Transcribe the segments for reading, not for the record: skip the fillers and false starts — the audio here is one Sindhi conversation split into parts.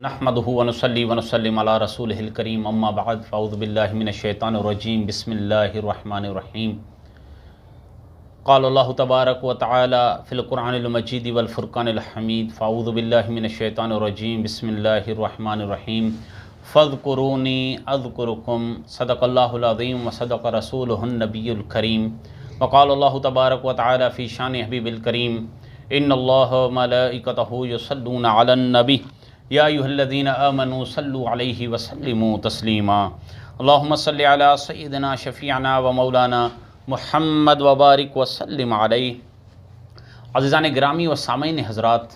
نحمده ونصلي ونسلم علي رسوله الڪريم اما بعد فاعوذ بالله من الشيطان الرجيم بسم الله الرحمن الرحيم قال الله تبارك وتعالى في القرآن المجيد والفرقان الحميد فاعوذ بالله من الشيطان الرجيم بسم الله الرحمن الرحيم فاذڪروني اذڪرڪم صدق الله العظيم وصدق رسوله النبي الڪريم وقال الله تبارك وتعالى في شان حبيب الڪريم ان الله وملائڪته يصلون علي النبي يا ايها الذين آمنوا صلوا عليه وسلموا تسليما اللهم صل علي سيدنا شفيعنا ومولانا محمد وبارڪ وسلم عليه عزيزان گرامي و سامعين حضرات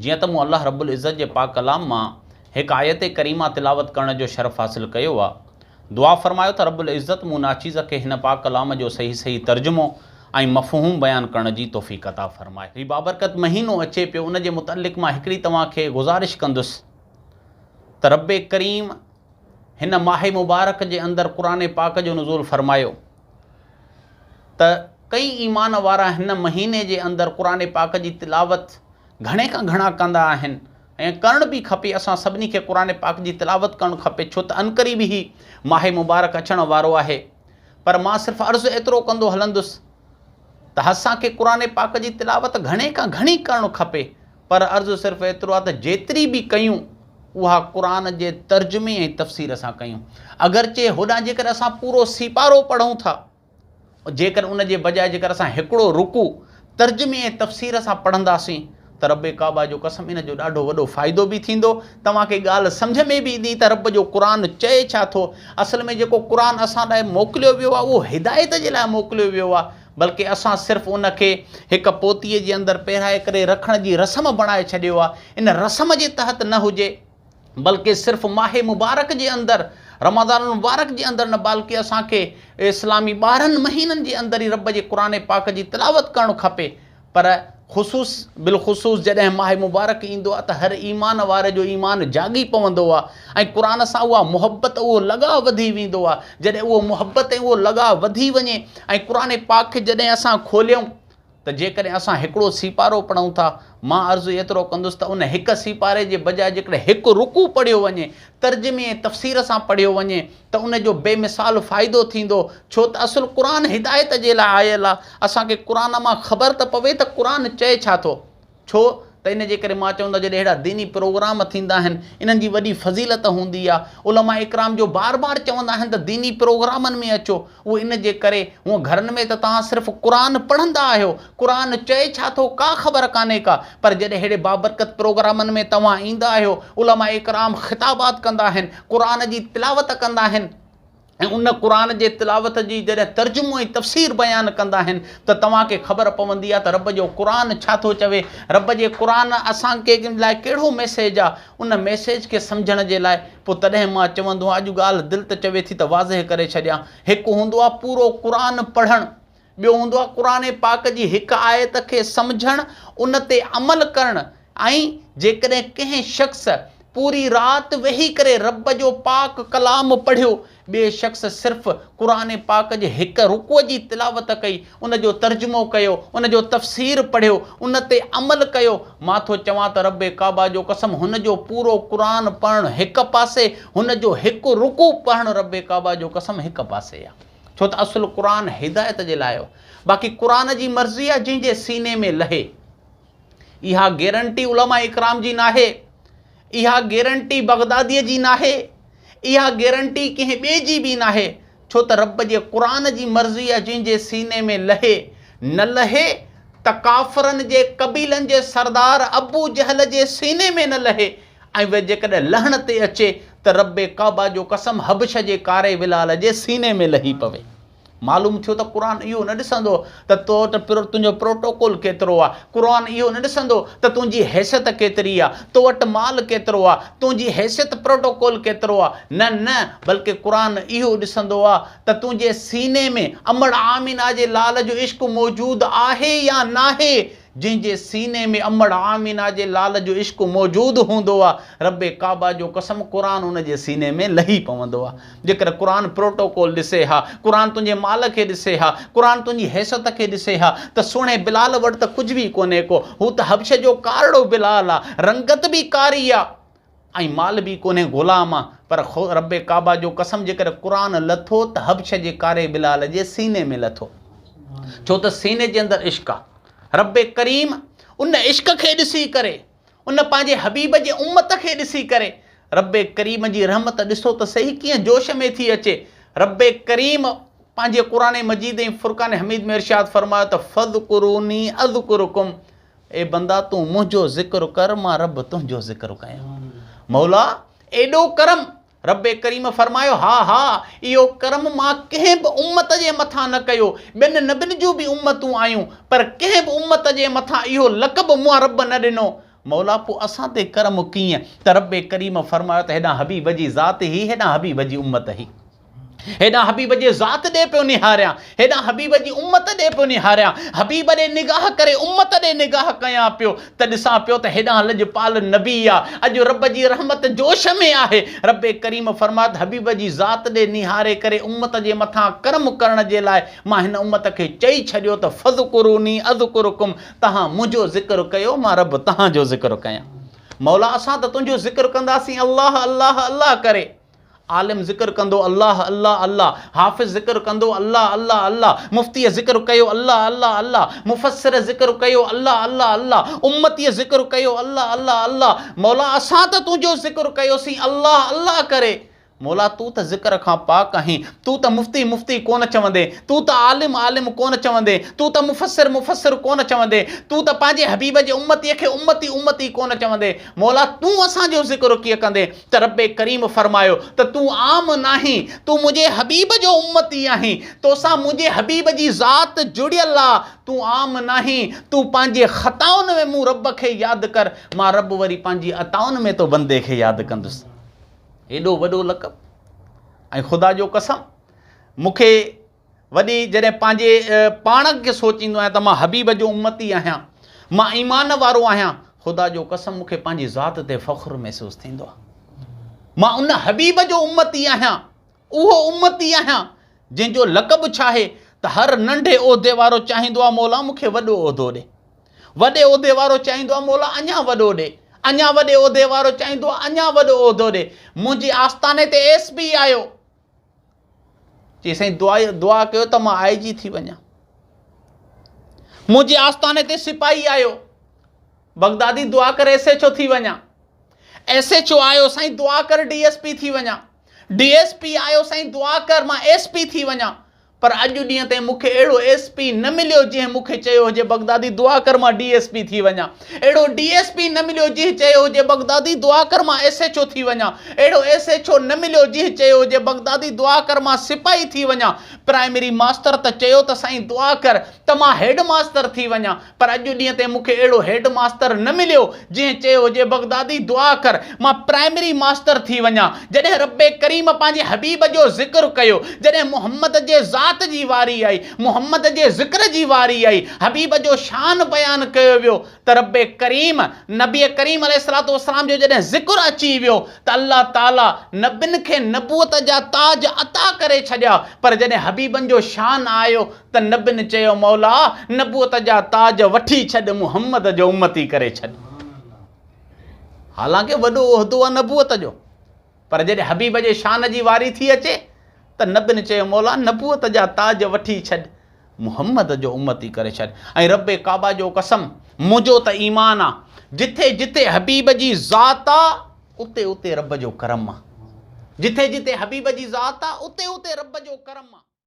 جيئن ته مون الله رب العزت جي پاڪ ڪلام مان هڪ آيت ڪريمه تلاوت ڪرڻ جو شرف حاصل ڪيو آ دعا فرمايو ته رب العزت مون ناچيز کي هن پاڪ ڪلام جو صحيح صحيح ترجمو ۽ مفهوم بيان ڪرڻ جي توفيق عطا فرمائي. هي بابرڪت مهينو اچي پيو ان جي متعلق مان هڪڙي توهان کي گذارش ڪندس ته رب ڪريم هن ماه مبارڪ جي اندر قرآن پاڪ جو نزول فرمايو ته ڪئي ايمان وارا هن مهيني جي اندر قرآن پاڪ جي تلاوت گهڻي کان گهڻا ڪندا آهن ۽ ڪرڻ به کپي اسان سڀني کي قرآن پاڪ جي تلاوت ڪرڻ کپي ڇو ته عنقريب هي ماه مبارڪ اچڻ وارو آهي پر مان صرف عرض ايترو ڪندو هلندس ته اسان کي قرآن پاڪ جي تلاوت گهڻي کان گهڻي ڪرڻ کپي پر عرض صرف ايترو آهي ته جيتري به ڪيون اها قرآن جي ترجمي ۽ تفسير سان ڪيون اگرچه هوڏانهن جيڪڏهن اسان پورو سيپارو پڙهون ٿا جيڪر ان جي بجاء جيڪر اسان هڪڙو رڪوع ترجمي ۽ تفسير سان پڙهنداسين ته رب ڪعبه جو قسم ان جو ڏاڍو وڏو فائدو به ٿيندو، توهان کي ڳالهه سمجهه ۾ به ايندي ته رب جو قرآن چئي ڇا ٿو. اصل ۾ جيڪو قرآن اسان لاء موڪليو ويو آهي اهو هدايت جي لاء موڪليو ويو آهي بلڪه اسان صرف ان کي هڪ پوتيء جي اندر پهرائي ڪري رکڻ جي رسم بڻائي ڇڏيو آهي. ان رسم جي تحت نه هجي. بلڪه صرف ماه مبارڪ جي اندر رمضان المبارڪ جي اندر نه بالڪه اسان کي اسلامي 12 مهينن جي اندر ئي رب جي قرآن پاڪ جي تلاوت ڪرڻ کپي پر خصوص بالخصوص جڏهن ماه مبارڪ ايندو آهي ته هر ايمان واري جو ايمان جاڳي پوندو آهي ۽ قرآن سان اها محبت اهو لڳاء وڌي ويندو آهي جڏهن اهو محبت ۽ اهو لڳاء وڌي وڃي ۽ قرآن پاڪ کي جڏهن اسان کوليون ته جيڪڏهن اسان هڪڙو سيپارو پڙهون ٿا، مان عرض ايترو ڪندس ته ان هڪ سيپاري جي بجاء جيڪڏهن هڪ رڪوع پڙهيو وڃي، ترجمي ۽ تفسير سان پڙهيو وڃي ته ان جو بي مثال فائدو ٿيندو، ڇو ته اصل قرآن هدايت جي لاء آيل آ، اسان کي قرآن مان خبر ته پوي ته قرآن چئي ڇا ٿو؟ ڇو ته ان جي ڪري مان چوندو آهيان جڏهن اهڙا ديني پروگرام ٿيندا آهن انهن جي وڏي فضيلت هوندي آهي علماء اڪرام جو بار بار چوندا آهن ته ديني پروگرامن ۾ اچو اهو ان جي ڪري هونء گهرن ۾ ته توهان صرف قرآن پڙهندا آهيو قرآن چئي ڇا ٿو ڪا خبر ڪانهي ڪا پر جڏهن اهڙي بابرڪت پروگرامن ۾ توهان ايندا آهيو علماء اڪرام خطابات ڪندا آهن قرآن جي تلاوت ڪندا آهن ۽ ان قرآن جي تلاوت جي جڏهن ترجمو ۽ تفسير بيان ڪندا آهن ته توهان کي خبر پوندي آهي ته رب جو قرآن ڇا ٿو چوي، رب جي قرآن اسان کي لاء ڪهڙو ميسيج آهي، ان ميسيج کي سمجهڻ جي لاء پوء تڏهن مان چوندو آهيان اڄ ڳالهه دل ته چوي ٿي ته واضح ڪري ڇڏيان، هڪ هوندو آهي پورو قرآن پڙهڻ، ٻيو هوندو آهي قرآن پاڪ جي هڪ آيت کي سمجهڻ، ان تي عمل ڪرڻ ۽ جيڪڏهن ڪنهن شخص پوري رات ويهي ڪري رب جو پاڪ ڪلام پڙهيو، ٻئي شخص صرف قرآن پاڪ جي هڪ رڪوع جي تلاوت ڪئي، ان جو ترجمو ڪيو، ان جو تفسير پڙهيو، ان تي عمل ڪيو، مان ٿو چوان ته رب ڪعبه جو قسم هن جو پورو قرآن پڙهڻ هڪ پاسي، هن جو هڪ رڪوع پڙهڻ رب ڪعبه جو قسم هڪ پاسي آهي. ڇو ته اصل قرآن هدايت جي لاء هو. باقي قرآن جي مرضي آهي جنهن جي سيني ۾ لهي. اها گيرنٽي علماء اڪرام جي ناهي. اها گيرنٽي بغداديء جي ناهي. اها گيرنٽي ڪنهن ٻئي جي به ناهي. ڇو ته رب جي قرآن جي مرضي آهي جنهن جي سيني ۾ لهي. نه لهي ته ڪافرن جي قبيلن جي سردار ابو جهل جي سيني ۾ نه لهي. ۽ وري جيڪڏهن لهڻ تي اچي ته رب ڪعبه جو قسم حبش جي ڪاري بلال جي سيني ۾ لهي پوي. معلوم ٿيو ته قرآن اهو نه ڏسندو ته تو وٽ تنهنجو پروٽوڪول ڪيترو آ، قرآن اهو نه ڏسندو ته تنهنجي حيثيت ڪيتري آ، تو وٽ مال ڪيترو آ، تنهنجي حيثيت پروٽوڪول ڪيترو آ، نه نه بلڪه قرآن اهو ڏسندو آ ته تنهنجي سيني ۾ امڙ آمنه جي لال جو عشق موجود آهي يا ناهي، جنهن جي سيني ۾ امڙ آمنه جي لال جو عشق موجود هوندو آ، رب ڪعبه جو قسم قرآن ان جي سيني ۾ لهي پوندو آ. جيڪر قرآن پروٽوڪول ڏسي ها، قرآن تنهنجي مال کي ڏسي ها، قرآن تنهنجي حيثيت کي ڏسي ها ته سهڻي بلال وٽ ته ڪجهه به ڪونهي ڪو، هو ته حبش جو ڪارڙو بلال آ، رنگت به ڪاري آ. ۽ مال به ڪونهي غلام آ پر رب ڪعبه جو قسم جيڪڏهن قرآن لٿو ته حبش جي ڪاري بلال جي سيني ۾ لٿو ڇو ته سيني جي اندر عشق آ رب ڪريم ان عشق کي ڏسي ڪري ان پنهنجي حبيب جي امت کي ڏسي ڪري رب ڪريم جي رحمت ڏسو ته سهي ڪيئن جوش ۾ ٿي اچي رب ڪريم پنهنجي قرآن مجيد ۽ فرقان حميد ۾ ارشاد فرمايو ته فاذڪروني اذڪرڪم اي بندا تون منهنجو ذڪر ڪر مان رب تنهنجو ذڪر ڪيان. مولا ايڏو ڪرم! رب ڪريم فرمايو ها ها اهو ڪرم مان ڪنهن به امت جي مٿان نه ڪيو، ٻين نبين جون به امتون آيون پر ڪنهن به امت جي مٿان اهو لقب مون رب نه ڏنو. مولا پوء اسان تي ڪرم ڪيئن؟ ته رب ڪريم فرمايو ته هيڏانهن حبيب جي ذات هئي هيڏانهن حبيب جي امت هئي. هيڏانهن حبيب جي ذات ڏي پيو نهاريان، هيڏانهن حبيب جي امت ڏي پيو نهاريان، حبيب ڏي نگاهه ڪري امت ڏي نگاهه ڪيان پيو ته ڏسان پيو ته هيڏانهن لڄپال نبي آ، اڄ رب جي رحمت جوش ۾ آهي. رب ڪريم فرمايو ته حبيب جي ذات ڏي نهاري ڪري امت جي مٿان ڪرم ڪرڻ جي لاء مان هن امت کي چئي ڇڏيو ته فاذڪروني اذڪرڪم توهان منهنجو ذڪر ڪيو مان رب توهان جو ذڪر ڪيان. مولا اسان ته تنهنجو ذڪر ڪنداسين الله الله الله ڪري. عالم ذڪر ڪندو الله الله الله، حافظ ذڪر ڪندو الله الله الله، مفتيء ذڪر ڪيو الله الله الله، مفسر ذڪر ڪيو الله الله الله، امتيء ذڪر ڪيو الله الله الله، مولا اسان ته تنهنجو ذڪر ڪيوسين الله الله ڪري. مولا تون ته ذڪر کان پاڪ آهين، تون ته مفتي مفتي ڪونه چوندين، تون ته عالم عالم ڪونه چوندين، تون ته مفسر مفسر ڪونه چوندين، تون ته پنهنجي حبيب جي امتيء کي امتي امتي ڪونه چوندين، مولا تون اسان جو ذڪر ڪيئن ڪندين؟ ته رب ڪريم فرمايو ته تون عام ناهين، تون منهنجي حبيب جو امتي آهين، توسان منهنجي حبيب جي ذات جڙيل آ، تون عام ناهين، تون پنهنجي خطائن ۾ مون رب کي ياد ڪر، مان رب وري پنهنجي عطائن ۾ تو بندي کي ياد ڪندس. ايڏو وڏو لقب ۽ خدا جو قسم مون کي وڏي جڏهن پنهنجي پاڻ کي سوچيندو آهيان ته مان حبيب جو امتي آهيان، مان ايمان وارو آهيان، خدا جو قسم مون کي پنهنجي ذات تي فخر محسوس ٿيندو آهي. مان ان حبيب جو امتي آهيان، اهو امتي آهيان جنهن جو لقب ڇا آهي ته هر ننڍي عهدي وارو چاهيندو آهي مولا مون کي وڏو عهدو ڏي. وڏي عهدي وارو چاهيندو آهي مولا اڃا وڏو ڏي، اڃا وڏي عهدي وارو چاهيندو آهي اڃا وڏو عهدو ڏي. منهنجي آستاني تي ايس پي آيو. چي سائين دعا دعا ڪيو ته مان آء جي ٿي وڃان. منهنجي آستاني تي سپاهي آيو بغدادي دعا ڪر ايس ايڇ او ٿي وڃان. ايس ايڇ او آيو سائين دعا ڪر ڊي ايس پي ٿي وڃان. ڊي ايس پي آيو سائين دعا ڪر مان ايس پي ٿي وڃان. پر اڄ ڏينهن تائين مون کي اهڙو ايس پي نه مليو جنهن مون کي چيو هجي بغدادي دعا ڪر مان ڊي ايس پي ٿي وڃان. اهڙو ڊي ايس پي نه مليو جنهن چيو هجي بغدادي دعا ڪر مان ايس ايڇ او ٿي وڃان. اهڙو ايس ايڇ او نه مليو جنهن چيو هجي بغدادي دعا ڪر مان سپاهي ٿي وڃان. پرائمري ماستر ته چيو ته سائين دعا ڪر ته مان هيڊ ماستر ٿي وڃان. پر اڄ ڏينهن تائين مون کي اهڙو هيڊ ماستر نه مليو، جنهن چيو هجي بغدادي دعا ڪر، مان پرائمري ماستر ٿي وڃان. جڏهن رب ڪريم پنهنجي حبيب جو ذڪر ڪيو، جڏهن محمد جي ذات جي واري آئي، محمد جي ذڪر جي واري آئي، حبيب جو شان بيان ڪيو ويو ته رب ڪريم نبي ڪريم عليه الصلوة والسلام جو جڏهن ذڪر اچي ويو ته الله تعالي نبين کي نبوت جا تاج عطا ڪري ڇڏيا، پر جڏهن حبيبن جو شان آيو ته نبين چيو، مولا! نبوت جا تاج وٺي ڇڏ، محمد جو امتي ڪري ڇڏ. حالانڪه وڏو عهدو آهي نبوت جو، پر جڏهن حبيب جي شان جي واري ٿي اچي ته نبين چيو، مولا! نبوت جا تاج وٺي ڇڏ، محمد جو امتي ڪري ڇڏ. ۽ رب ڪعبه جو قسم! منهنجو ته ايمان آ، جٿي جٿي حبيب جي ذات آ، اتي اتي رب جو ڪرم آ. جٿي جٿي حبيب جي ذات آ، اتي اتي رب جو ڪرم آ.